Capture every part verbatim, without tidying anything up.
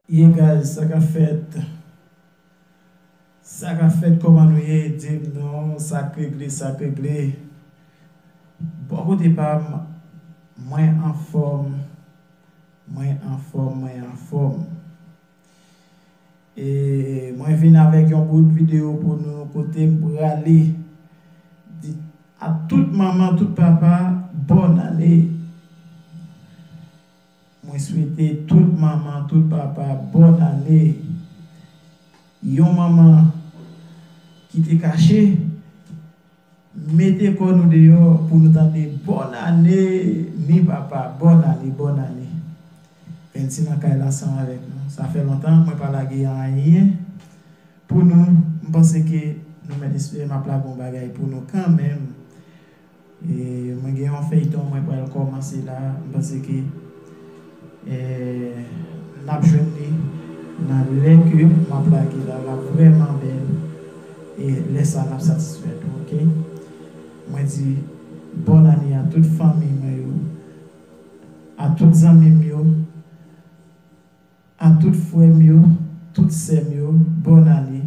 Ye guys, sa k ap fèt? Sa k ap fèt, kòman nou ye? Di m non, sa k regle, sa k regle. Bò kote pa m, mwen anfòm, mwen anfòm, mwen anfòm. E mwen vin avèk yon bout videyo pou nou kote m prale. Di a tout manman, tout papa, bòn ane. Mwen swete tout manman, tout papa, bòn ane. Yon manman ki te kache, mete kò nou deyò pou nou tande bòn ane, ni papa, bòn ane, bòn ane. Vensi nan kay la ansanm avèk nou. Sa fè lontan, mwen pa lage anyen pou nou. M panse ke nou mèt espere m ap lage yon bagay pou nou kanmenm. E mwen gen yon feyton mwen pral kòmanse la. M panse ke, e, n ap jwenn li nan lè ke m ap lage la. L ap vrèman bèl. E lè sa a, n ap satisfè tou, oke? Mwen di bòn ane a tout fanmi mwen yo, a tout zanmi m yo, a tout frè m yo, tout sè m yo, bòn ane.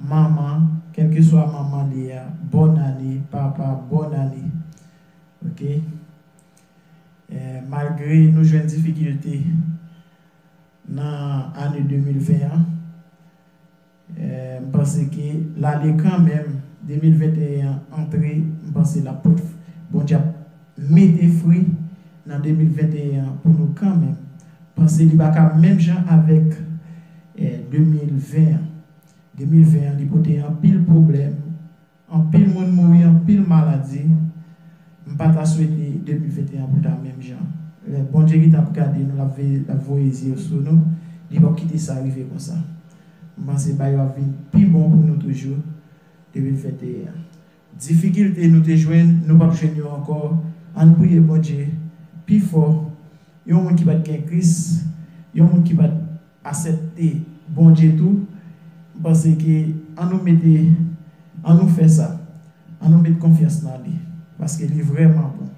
Manman, kèlkeswa manman li a, bòn ane. Papa, bòn ane. Oke? E, malgre nou jwenn difikilte nan ane de mil ven an, e, m panse ke l ale kanmenm. De mil venteyen an antre, m panse l ap pot, Bondye ap mete fwi nan de mil venteyen an pou nou kanmenm. Panse li pa ka menm jan avèk, e, de mil ven an. De mil ven an, li pote anpil pwoblèm, anpil moun mouri, anpil maladi. M pa ta swete de mil venteyen an pou ta menm jan. Lè Bondye ki t ap gade nou, l ap veye, l ap voye zye sou nou, li p ap kite sa rive konsa. M panse bagay yo ap vin pi bon pou nou toujou, de mil venteyen an. Difikilte nou te jwenn, nou p ap jwenn yo ankò. Ann priye Bondye pi fò. Yon moun ki pa t gen Kris, yon moun ki pa t aksepte Bondye tou, m panse ke ann nou mete, ann nou fè sa. Ann nou met konfyans nan li, paske li vrèman bon.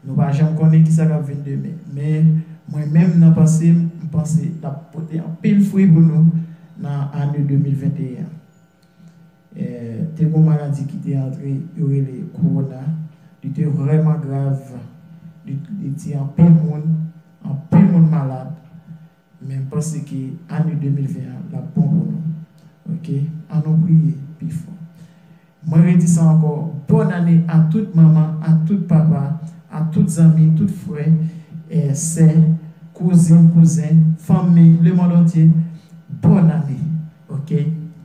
Nou pa janm konnen kisa k ap vin demen. Men, mwen menm, nan panse m, m panse l ap pote anpil fwi pou nou nan ane de mil venteyen an. E, te gen yon maladi ki te antre, yo rele kowona. Li te vrèman grav. Li, li tiye anpil moun, anpil moun malad. Men m panse ke ane de mil ven an, l ap bon pou nou. Oke? Ann nou priye pi fò. Mwen redi sa ankò, bòn ane a tout manman, a tout papa, a tout zanmi, tout frè, e, sè, kouzin, kouzen, fanmi, lemonn antye, bòn ane. Oke?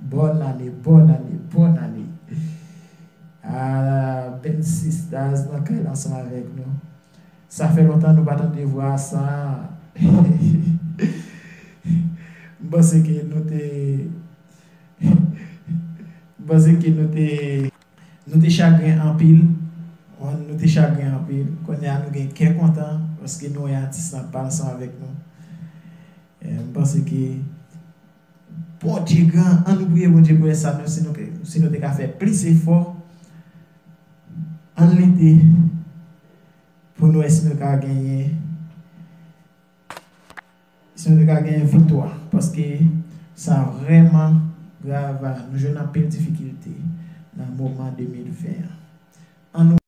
Bòn ane, bòn ane, bòn ane. Ah, Ben Sisters nan kay la ansanm avèk nou. Sa fè lontan nou pa tande vwa sa. M panse ke nou te, m panse ke nou te, nou te chagren anpil. Wi, nou te chagren anpil. Kounye a nou gen kè kontan paske nou wè atis la ap pale ansanm avèk nou. E, m panse ke Bondye gran, ann nou priye Bondye pou lè sa nou, si nou, si nou te ka fè plis efò, ann lite pou nou wè si nou ka genyen, si nou te ka genyen viktwa, paske sa vrèman grav, nou jwenn anpil difikilte nan moman de mil ven an. Ann nou